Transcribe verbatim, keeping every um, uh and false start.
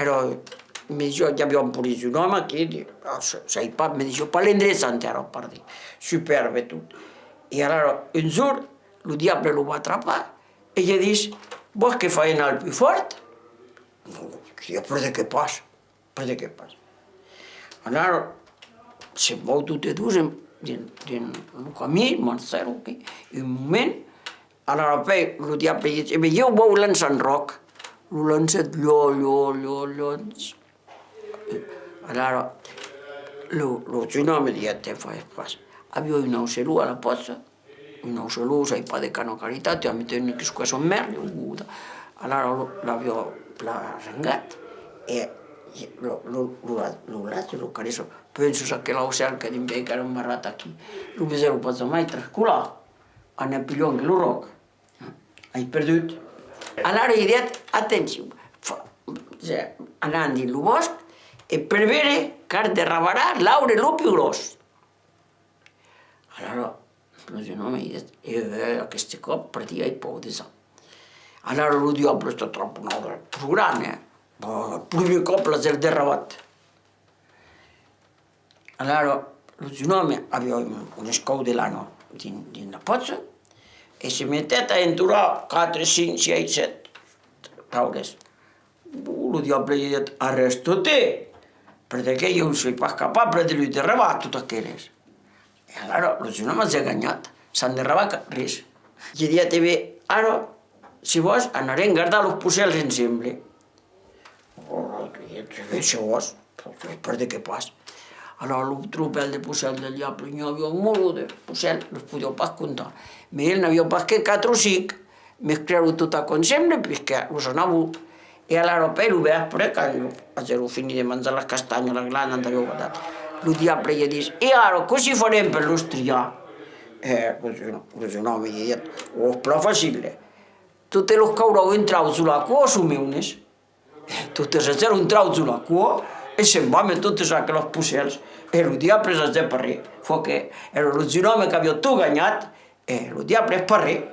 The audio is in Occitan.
Era, me disiá, i aviá un polit un òme aquí, di-, ah, sa-, sai pas, me disiá pas l'endreç encara, pardí, supèrbe tot. E alara, un jorn, lo diable lo va trapar e li ditz: «Vòs que fai anar al pus fòrt?» «E per de qué pas, per de qué pas?» Alara, se'n van totes dos en, dins, dins lo camin, Marcelo, aquí, un moment, alara, pèi, lo diable ditz: «E ben, ieu vau lançar un ròc.» Lo lancèt lèu, lèu, lèu, lèu. Alara, lo, lo jeune òme diguèt: «Te fas pas.» Aviá un aucelon a la pòcha, un aucelon, sai pas de quana qualitat, a mi teni que son mèrle, o... Alara, lo, l'aviá plan rengat, e, e lo, lo, lo, lo, lo, lo caressa. Pensa, aquel aucèl que dins, qu'èra embarrat aquí, lo vesèron pas jamai trascolar, anèt pus luènh que lo ròc. Ai perdut. Alara li diguèt: «Atencion, fa-, anam dins lo bòsc, e per veire car derrabarà l'arbre lo pus gròs.» Alara, lo jeune òme li diguèt: «E, e, aqueste còp, pardí, ai paur de ça.» Alara lo diable te trapa un arbre pro gran, eh? Bon, lo primièr còp l'agèt derrabat. Alara, lo jeune òme aviá un, un escòu de lana dins, dins la pòcha, e se metèt a entorar quatre, cinc, sièis, sèt taules. Bon, lo diable li diguèt: «Arrèsta-te, perque ieu soi pas capable de li derrabar tot aqueles.» E alara, lo jeune òme agèt ganhat, sens derrabar cap res. Li diguèt: «E ben, ara, se vòs, anarem gardar los pocèls ensemble.» «Oh, se vòs, per de qué pas.» Alara, lo tropèl de pocèls del diable, n'i aviá un molon de pocèls, los podiá pas comptar. Mès el n'aviá pas que quatre o cinc. Mesclèron tot aquò ensemble, puisque los anava. E alara, pèi, lo vèspre, quand agèron finit de manjar las castanhas, las glanas, avián guardat, lo diable li ditz: «E ara, cossí farem per los triar?» E lo, lo jeune òme li diguèt: «Ò, es plan facile. Totes los qu'aurà un trauç sus la coa son meunes.» Totes agèron un trauç sus la coa e se'n van amb totes aqueles pocèls. E lo diable agèt pas res. Fa que èra lo jeune òme qu'aviá tot ganhat, e lo diable es pas res.